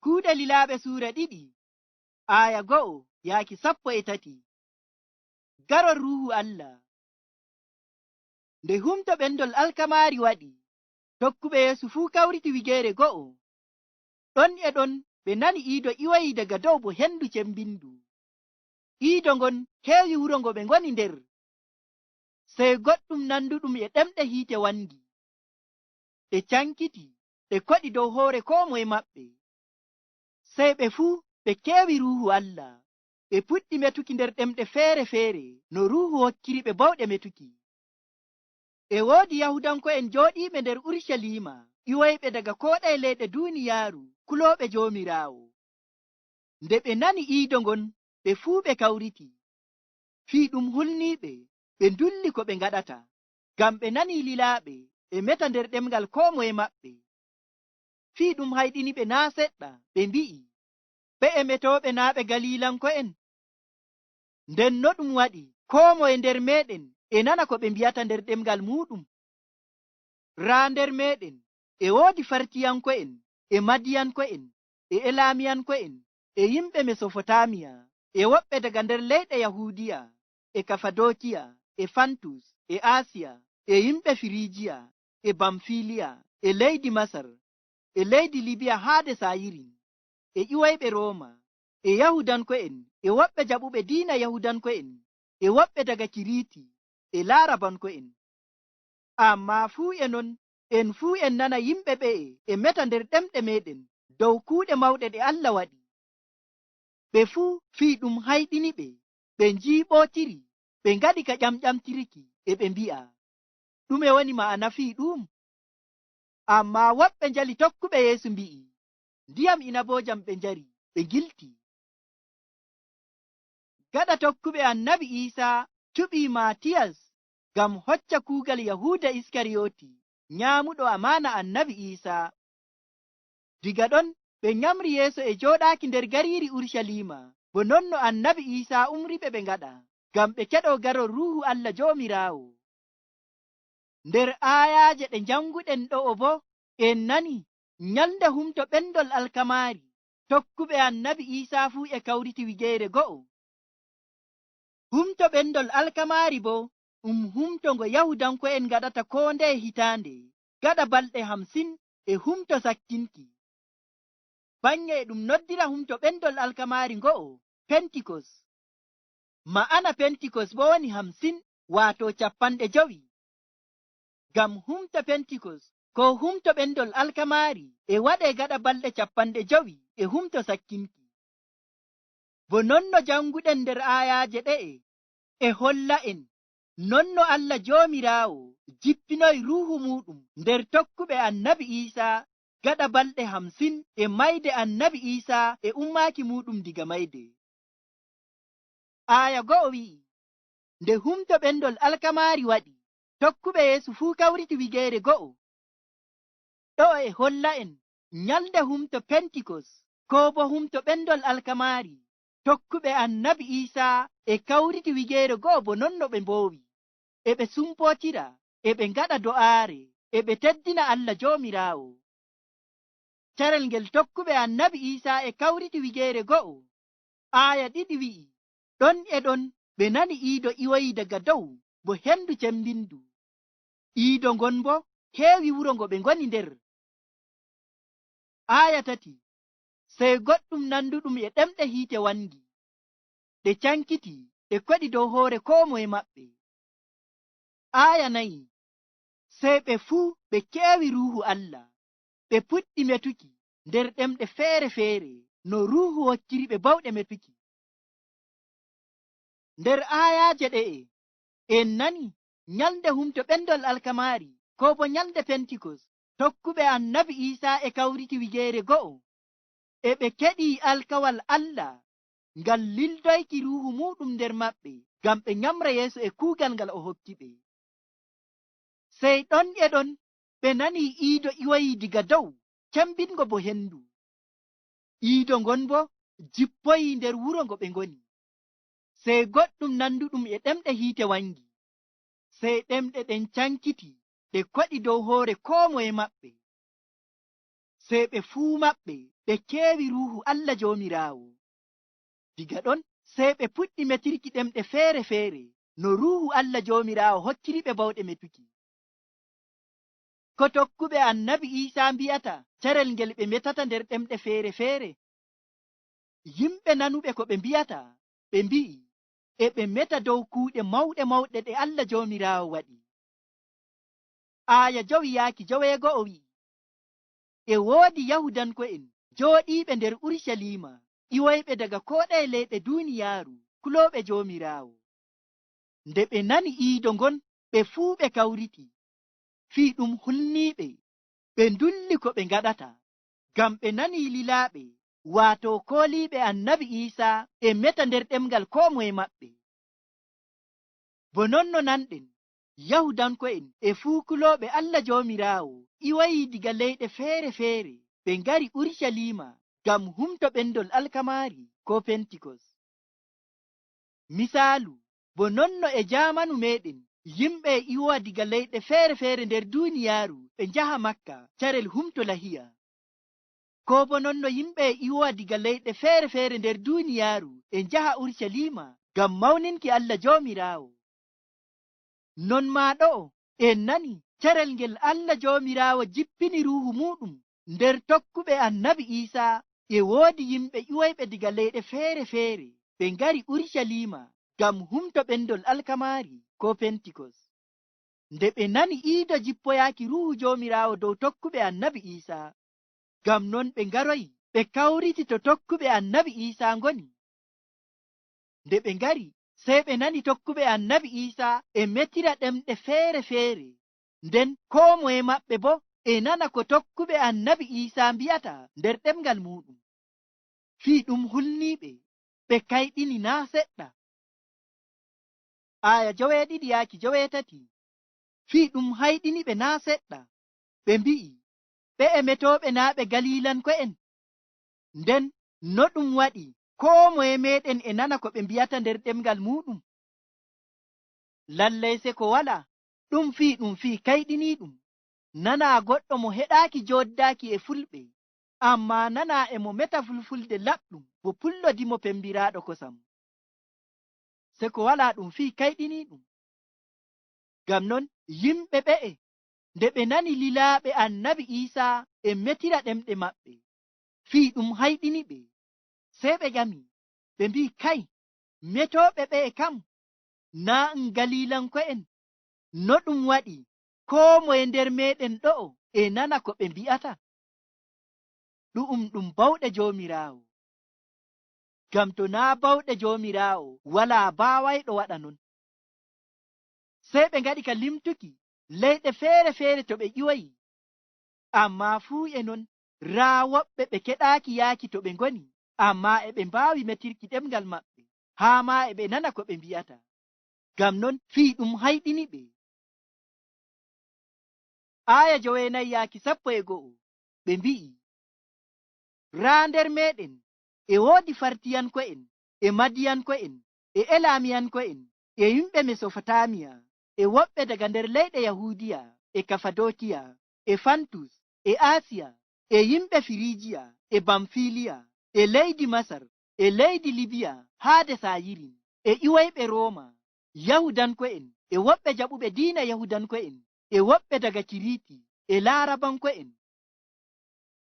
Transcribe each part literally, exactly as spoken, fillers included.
Kuuɗe Lilaaɓe suura ɗiɗi, aaya go'o yaaki sappo e tati. Garol Ruuhu Allah. Nde humto ɓendol alkamaari waɗi, tokkuɓe Yeesu fuu kawriti wigeere go'o. Ɗon e ɗon ɓe nani iido iwoyi daga dow bo hendu cembindu. Iido ngon heewi wuro ngo ɓe ngoni nder. Sey goɗɗum nanduɗum e ɗemɗe hiite wangi. Ɗe caŋkiti, ɗe koɗi dow hoore koo moy maɓɓe. Sey ɓe fuu ɓe keewi Ruuhu Allah, ɓe puɗɗi metuki nder ɗemɗe feere feere, no Ruuhu hokkiri ɓe bawɗe metuki. E woodi Yahuudanko'en jooɗiiɓe nder Urucaliima, iwoyɓe daga koo ɗaye leyɗe duniyaaru, kulooɓe Joomiraawo. Nde ɓe nani iido ngon, ɓe fuu ɓe kawriti. Fii ɗum hulni ɓe, ɓe ndulli ko ɓe ngaɗata, ngam ɓe nani lilaaɓe e meta nder ɗemŋgal koo moye maɓɓe. Fii ɗum hayɗini ɓe naa' seɗɗa, ɓe mbi'i, "Ɓe'e metooɓe naa' ɓe Galilanko'en? Nden no ɗum waɗi koo moye nder meeɗen e nana ko ɓe mbi'ata nder ɗemŋgal muuɗum?" Raa nder meeɗen e woodi Fartiyanko'en e Madiyanko'en e Elamiyanko'en e yimɓe Mesopotamiya e woɓɓe daga nder leyɗe Yahuudiya e Kafadokiya e Fantus e Asiya e yimɓe Firijiya e Bamfiliya e leydi Masar e leydi Libiya haa Desayirin e iwoyɓe Roma e Yahuudanko'en e woɓɓe jaɓuɓe diina Yahuudanko'en e woɓɓe daga Kiriiti e Laarabanko'en. Ammaa fuu e non, en fuu en nana yimɓe ɓe'e e meta nder ɗemɗe meeɗen dow kuuɗe mawɗe ɗe Allah waɗi. Ɓe fuu fii ɗum hayɗini ɓe, ɓe njiiɓootiri, ɓe ngaɗi ka ƴamƴamtirki, e ɓe mbi'a, "Ɗume woni ma'ana fii ɗu'um?" Ammaa woɓɓe njali tokkuɓe Yeesu mbi'i, "Ndiyam inaboojam ɓe njari, ɓe ngilti." Gaɗa tokkuɓe Annabi Iisa cuɓi Maatiyas ngam hocca kuugal Yahuuda Iskariyooti, nyaamuɗo amaana Annabi Iisa. Diga ɗon ɓe nyamri yeeso e jooɗaaki nder gariiri Urucaliima, bo non no Annabi Iisa umri ɓe ɓe ngaɗa, ngam ɓe keɗo garol Ruuhu Allah Joomiraawo. Nder aayaaje ɗe njaŋguɗen ɗo'o boo, en nani nyalnde humto ɓendol alkamaari, tokkuɓe Annabi Iisa fuu e kawriti wigeere go'o. Humto ɓendol alkamaari boo, ɗum humto ngo Yahuudanko'en ngaɗata koo ndeye hitaande, gaɗa balɗe hamsin e humto sakkinki. Baŋnge e ɗum noddira humto ɓendol alkamaari ngo'o Pentikos. Ma'ana Pentikos boo woni hamsin, waato cappanɗe jowi. Ngam humto Pentikos, koo humto ɓendol alkamaari, e waɗe gaɗa balɗe cappanɗe jowi e humto sakkinki. Bo non no jaŋnguɗen nder aayaaje ɗe'e, e holla en, non no Allah Joomiraawo jippinoyi Ruuhu muuɗum nder tokkuɓe Annabi Iisa gaɗa balɗe hamsin e mayde Annabi Iisa e ummaaki muuɗum diga mayde. Aaya go'o wi'i, nde humto ɓendol alkamaari waɗi, tokkuɓe Yeesu fuu kawriti wigeere go'o. Ɗo'o e holla en nyalnde humto Pentikos, koo boo humto ɓendol alkamaari. Tokkuɓe Annabi Iisa e kawriti wigeere go'o bo non no ɓe mboowi. E ɓe sumpootira, e ɓe ngaɗa do'aare, e ɓe teddina Allah Joomiraawo. Carel ngel tokkuɓe Annabi Iisa e kawriti wigeere go'o. Aaya ɗiɗi wi'i, ɗon e ɗon ɓe nani iido iwoyi daga dow, bo hendu cembindu. Iido ngon boo heewi wuro ngo ɓe ngoni nder. Aaya tati, sey goɗɗum nanduɗum e ɗemɗe hiite wangi. Ɗe caŋkiti, ɗe koɗi dow hoore koo moye maɓɓe. Aaya nayi, sey ɓe fuu ɓe keewi Ruuhu Allah, ɓe puɗɗi metuki nder ɗemɗe feere feere, no Ruuhu hokkiri ɓe bawɗe metuki. Nder aayaaje ɗe'e, en nani nyalnde humto ɓendol alkamaari, koo boo nyalnde Pentikos, tokkuɓe Annabi Iisa e kawriti wigeere go'o. E ɓe keɗi alkawal Allah ngal lildoyki Ruuhu muuɗum nder maɓɓe, ngam ɓe nyamra Yeesu e kuugal ngal o hokki ɓe. Sey ɗon e ɗon ɓe nani iido iwoyi diga dow, cembingo bo hendu. Iido ngon boo jippoyi nder wuro ngo ɓe ngoni. Sey goɗɗum nanduɗum e ɗemɗe hiite wangi. Sey ɗemɗe ɗen caŋkiti, ɗe koɗi dow hoore koo moye maɓɓe. Sey ɓe fuu maɓɓe ɓe keewi Ruuhu Allah Joomiraawo. Diga ɗon, sey ɓe puɗɗi metirki ɗemɗe feere feere, no Ruuhu Allah Joomiraawo hokkiri ɓe bawɗe metuki. Ko tokkuɓe annabi Iisa mbi'ata carel ngel ɓe metata nder ɗemɗe feere feere? Yimɓe nanuɓe ko ɓe mbi'ata, ɓe mbi'i, e ɓe meta dow kuuɗe mawɗe mawɗe ɗe Allah Joomiraawo waɗi. Aaya jowi yaaki joweego'o wi'i, e woodi Yahuudanko'en jooɗiiɓe nder Urusaliima, iwoyɓe daga koo ɗeye leyɗe duniyaaru, kulooɓe Joomiraawo. Nde ɓe nani iido ngon, ɓe fuu ɓe kawriti. Fii ɗum hulniiɓe, ɓe ndulli ko ɓe ngaɗata, ngam ɓe nani lilaaɓe, waato kooliiɓe annabi Iisa, e meta nder ɗemngal koo moye maɓɓe. Bo non no nanɗen, Yahuudanko'en e fuu kulooɓe Allah Joomiraawo iwoyi diga leyɗe feere feere, ɓe ngari Urusaliima ngam humto ɓendol alkamaari koo Pentikos. Misaalu, bo non no e jaamanu meeɗen, yimɓe e iwowa diga leyɗe feere feere nder duniyaaru ɓe njaha Makka carel humto lahiya. Koo bo non no yimɓe e iwowa diga leyɗe feere feere nder duniyaaru e njaha Urusaliima ngam mawninki Allah Joomiraawo. Non maa ɗo'o, en nani carel ngel Allah Joomiraawo jippini Ruuhu muuɗum nder tokkuɓe annabi Iisa, e woodi yimɓe iwoyɓe diga leyɗe feere feere, ɓe ngari Urusaliima ngam humto ɓendol alkamaari koo Pentikos. Nde ɓe nani iido jippoyaaki Ruuhu Joomiraawo dow tokkuɓe annabi Iisa, ngam non ɓe ngaroyi, ɓe kawriti to tokkuɓe annabi Iisa ngoni. Nde ɓe ngari, sey ɓe nani tokkuɓe annabi Iisa e metira ɗemɗe feere feere. Nden koo moye maɓɓe boo e nana ko tokkuɓe annabi Iisa mbi'ata nder ɗemngal muuɗum. Fii ɗum hulniiɓe, ɓe kayɗini naa seɗɗa. Aaya joweeɗiɗi yaaki joweetati. Fii ɗum hayɗini ɓe naa seɗɗa. Ɓe mbi'i, ɓe'e metooɓe naa ɓe Galiilanko'en? Nden no ɗum waɗi koo moye meeɗen e nana ko ɓe mbi'ata nder ɗemngal muuɗum? Lallay, seko walaa, ɗum fii ɗum fii kayɗiniiɗum. Nanaa goɗɗo mo heɗaaki jooddaaki e fulɓe, ammaa nanaa e mo meta fulfulde laɓɗum bo pullo dimo pembiraaɗo kosam. Seko walaa, ɗum fii kayɗiniiɗum. Ngam non, yimɓe ɓe'e, nde ɓe nani lilaaɓe annabi Iisa e metira ɗemɗe maɓɓe, fii ɗum hayɗini ɓe. Sey ɓe ƴami, ɓe mbi'i, kay, metooɓe ɓe'e kam, naa ɗum Galiilanko'en? No ɗum waɗi koo moye nder meeɗen ɗo'o e nana ko ɓe mbi'ata? Ɗu'um ɗum bawɗe Joomiraawo. Ngam to naa bawɗe Joomiraawo, walaa baawayɗo waɗa non. Sey ɓe ngaɗi ka limtuki leyɗe feere feere to ɓe ƴiwoyi. Ammaa fuu e non, raa woɓɓe ɓe keɗaaki yaaki to ɓe ngoni, ammaa e ɓe mbaawi metirki ɗemngal maɓɓe, haa maa e ɓe nana ko ɓe mbi'ata. Ngam non fii ɗum hayɗini ɓe. Aaya joweenayi yaaki sappo e go'o, ɓe mbi'i, raa nder meeɗen e woodi Fartiyanko'en, e Madiyanko'en, e Elaamiyanko'en, e yimɓe Mesofotamiya, e woɓɓe daga nder leyɗe Yahuudiya, e Kafadokiya, e Fantus, e Asiya, e yimɓe Firijiya, e Bamfiliya, e leydi Masar, e leydi Libiya, haa Desayirin, e iwoyɓe Roma, Yahuudanko'en, e woɓɓe jaɓuɓe diina Yahuudanko'en, e woɓɓe daga Kiriti, e Laarabanko'en.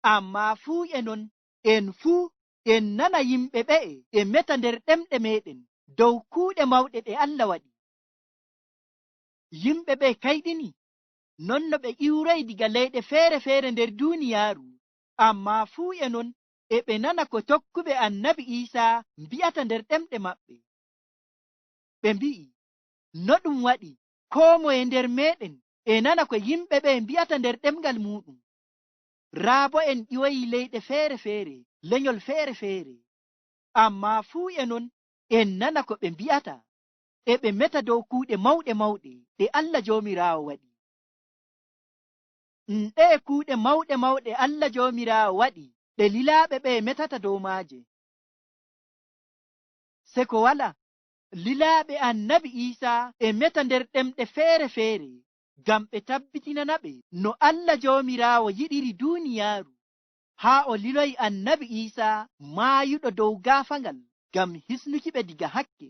Ammaa fuu e non, en fuu en nana yimɓe ɓe'e e meta nder ɗemɗe meeɗen dow kuuɗe mawɗe ɗe Allah waɗi. Yimɓe ɓe'e kayɗini, non no ɓe iwroyi diga leyɗe feere feere nder duniyaaru, ammaa fuu e non e ɓe nana ko tokkuɓe annabi Iisa mbi'ata nder ɗemɗe maɓɓe. Ɓe mbi'i, no ɗum waɗi koo moye nder meeɗen e nana ko yimɓe ɓe'e mbi'ata nder ɗemngal muuɗum? Raa boo en ƴiwoyi leyɗe feere feere, lenyol feere feere. Ammaa fuu e non en nana ko ɓe mbi'ata, e ɓe meta dow kuuɗe mawɗe mawɗe ɗe Allah Joomiraawo waɗi. Ɗum ɗe'e kuuɗe mawɗe mawɗe Allah Joomiraawo waɗi, ɗe lilaaɓe ɓe'e metata dow maaje. Seko walaa, lilaaɓe annabi Iisa e meta nder ɗemɗe feere feere, ngam ɓe tabbitinana ɓe no Allah Joomiraawo yiɗiri duniyaaru, haa o liloyi annabi Iisa maayuɗo dow gaafaŋgal ngam hisnuki ɓe diga hakke.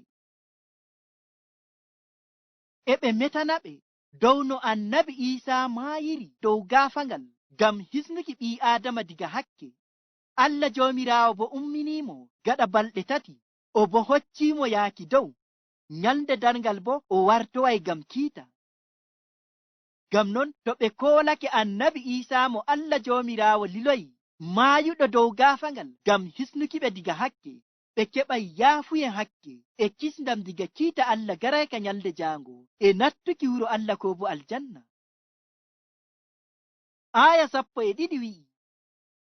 E ɓe metana ɓe dow no annabi Iisa maayiri dow gaafaŋgal ngam hisnuki ɓii-Aadama diga hakke. Allah Joomiraawo boo ummini mo gaɗa balɗe tati, o boo hocci mo yaaki dow. Nyalnde darŋgal boo o wartoway ngam kiita. Ngam non, to ɓe koolake annabi Iisa mo Allah Joomiraawo liloyi, maayuɗo dow gaafaŋgal ngam hisnuki ɓe diga hakke, ɓe keɓay yaafuye hakke e kisndam diga kiita Allah garayka nyalnde jaaŋgo e nattuki wuro Allah koo boo aljanna. Aaya sappo e ɗiɗi wi'i,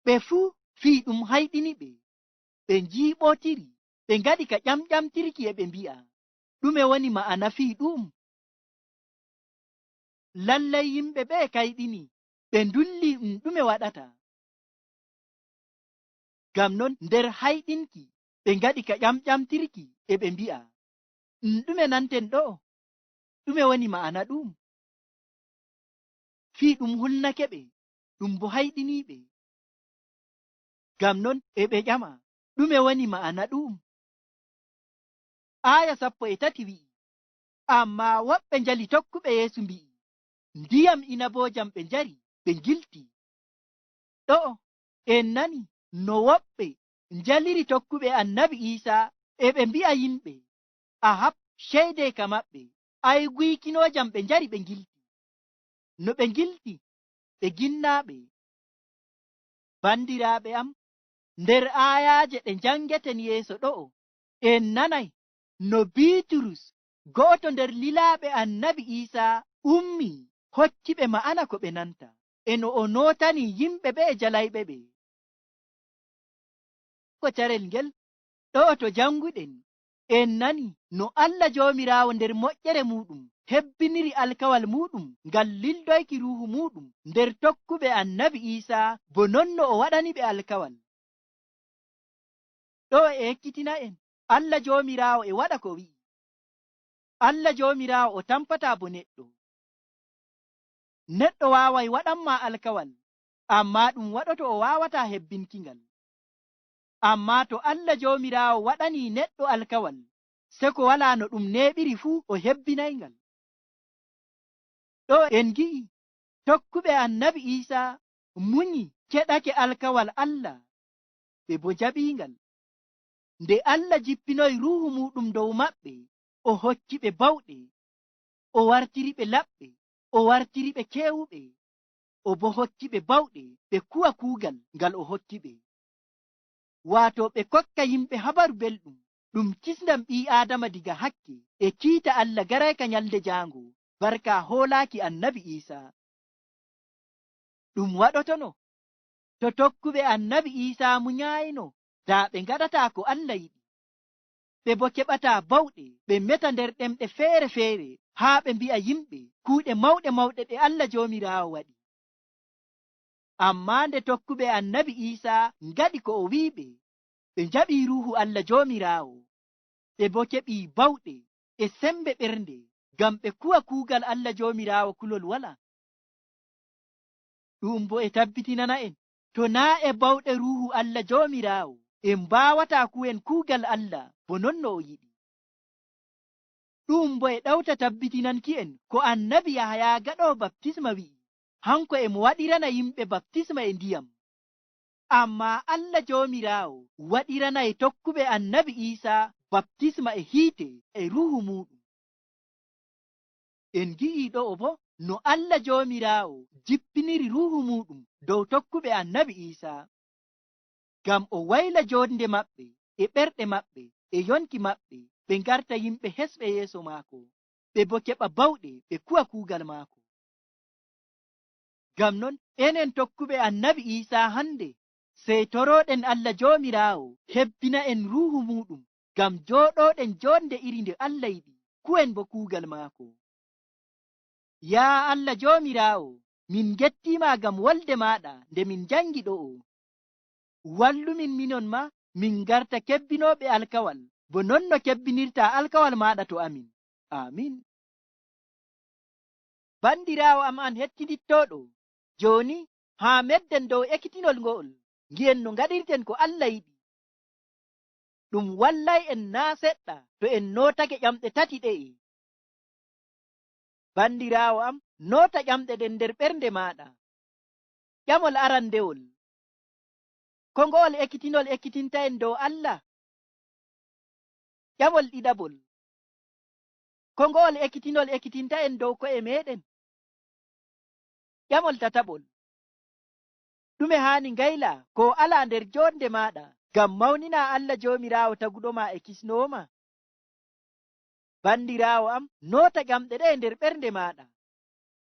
ɓe fuu fii ɗum hayɗini ɓe. Ɓe njiiɓotiri, ɓe ngaɗi ka ƴamƴamtirki e ɓe mbi'a, "Ɗume woni ma'ana fii ɗu'um?" Lallay yimɓe ɓe'e kayɗini, ɓe ndulli ɗum ɗume waɗata. Ngam non nder hayɗinki, ɓe ngaɗi ka ƴamƴamtirki e ɓe mbi'a, "Ɗum ɗume nanten ɗo'o? Ɗume woni ma'ana ɗu'um?" Fii ɗum hulnake ɓe, ɗum boo hayɗini ɓe. Ngam non e ɓe ƴama, "Ɗume woni ma'ana ɗu'um?" Aaya sappo e tati wi'i, Ammaa woɓɓe njali tokkuɓe Yeesu mbi'i, "Ndiyam inaboojam ɓe njari, ɓe ngilti." Ɗo'o en nani no woɓɓe njaliri tokkuɓe annabi Iisa e ɓe mbi'a yimɓe, "Ahab, ceyde ka maɓɓe, ay guykinoojam ɓe njari ɓe ngilti." No ɓe ngilti, ɓe ginnaaɓe. Bandiraaɓe am, nder aayaaje ɗe njanngeten yeeso ɗo'o, en nanay no Biiturus, go'oto nder lilaaɓe annabi Iisa, ummi, hokki ɓe ma'ana ko ɓe nanta, e no o nootani yimɓe ɓe'e jalayɓe ɓe. Ko carel ngel, ɗo'o to jannguɗen, en nani no Allah Joomiraawo nder moƴƴere muuɗum hebbiniri alkawal muuɗum ngal lildoyki Ruuhu muuɗum nder tokkuɓe annabi Iisa, bo non no o waɗani ɓe alkawal. Ɗo'o e ekkitina en, Allah Joomiraawo e waɗa ko wi'i. Allah Joomiraawo o tampataa bo neɗɗo. Neɗɗo waaway waɗan ma alkawal, ammaa ɗum waɗoto o waawataa hebbinki ngal. Ammaa to Allah Joomiraawo waɗanii neɗɗo alkawal, seko walaa no ɗum neeɓiri fuu o hebbinay ngal. Ɗo en ngi'i tokkuɓe annabi Iisa munyi keɗake alkawal Allah, ɓe boo jaɓi ngal. Nde Allah jippinoyi Ruuhu muuɗum dow maɓɓe, o hokki ɓe bawɗe, o wartiri ɓe laɓɓe, o wartiri ɓe keewuɓe, o boo hokki ɓe bawɗe ɓe kuwa kuugal ngal o hokki ɓe. Waato ɓe kokka yimɓe habaru belɗum, ɗum kisndam ɓii-Aadama diga hakke e kiita Allah garayka nyalnde jaaŋgo, barka hoolaaki annabi Iisa. Ɗum waɗotono to tokkuɓe annabi Iisa munyaayno, daa ɓe ngaɗataa ko Allah yiɗi. Ɓe boo keɓataa bawɗe, ɓe meta nder ɗemɗe feere feere, haa ɓe mbi'a yimɓe kuuɗe mawɗe mawɗe ɗe Allah Joomiraawo waɗi. Ammaa nde tokkuɓe annabi Iisa ngaɗi ko o wi'i ɓe, ɓe njaɓi Ruuhu Allah Joomiraawo, ɓe boo keɓi bawɗe e sembe ɓernde ngam ɓe kuwa kuugal Allah Joomiraawo kulol walaa. Ɗu'um boo e tabbitinana en, to naa e bawɗe Ruuhu Allah Joomiraawo, en mbaawataa kuwen kuugal Allah bo non no o yiɗi. Ɗu'um boo e ɗawta tabbitinanki en ko annabi Yahaya gaɗoowo baptisma wi'i, hanko e mo waɗirana yimɓe baptisma e ndiyam. Ammaa Allah Joomiraawo waɗiranay tokkuɓe annabi Iisa baptisma e hiite e Ruuhu muuɗum. En ngi'i ɗo'o boo no Allah Joomiraawo jippiniri Ruuhu muuɗum dow tokkuɓe annabi Iisa, ngam o wayla joonde maɓɓe e ɓerɗe maɓɓe e yonki maɓɓe, ɓe ngarta yimɓe hesɓe yeeso maako, ɓe boo keɓa bawɗe ɓe kuwa kuugal maako. Ngam non, enen tokkuɓe annabi Iisa hande, sey torooɗen Allah Joomiraawo hebbina en Ruuhu muuɗum, ngam jooɗooɗen joonde iri nde Allah yiɗi, kuwen boo kuugal maako. Yaa Allah Joomiraawo, min ngetti ma ngam wolde maaɗa nde min njaŋgi ɗo'o. Wallu min, minon ma, min ngarta kebbinooɓe alkawal, bo non no kebbinirta alkawal maaɗa to amin. Aamin. Bandiraawo am an hettindittooɗo, jooni haa medden dow ekkitinol ngo'ol. ngi'en no ngaɗirten ko Allah yiɗi. Ɗum wallay en naa seɗɗa to en nootake ƴamɗe tati ɗe'e. Bandiraawo am, noota ƴamɗe ɗen nder ɓernde maaɗa. Ƴamol arandewol, ko ngo'ol ekkitinol ekkitinta en dow Allah? Ƴamol ɗiɗaɓol, ko ngo'ol ekkitinol ekkitinta en dow ko'e meeɗen? Ƴamol tataɓol, ɗume haani ngayla koo ala nder joonde maaɗa ngam mawnina Allah Joomiraawo taguɗo ma e kisnoowo ma? Bandiraawo am, noota ƴamɗe ɗe'e nder ɓernde maaɗa.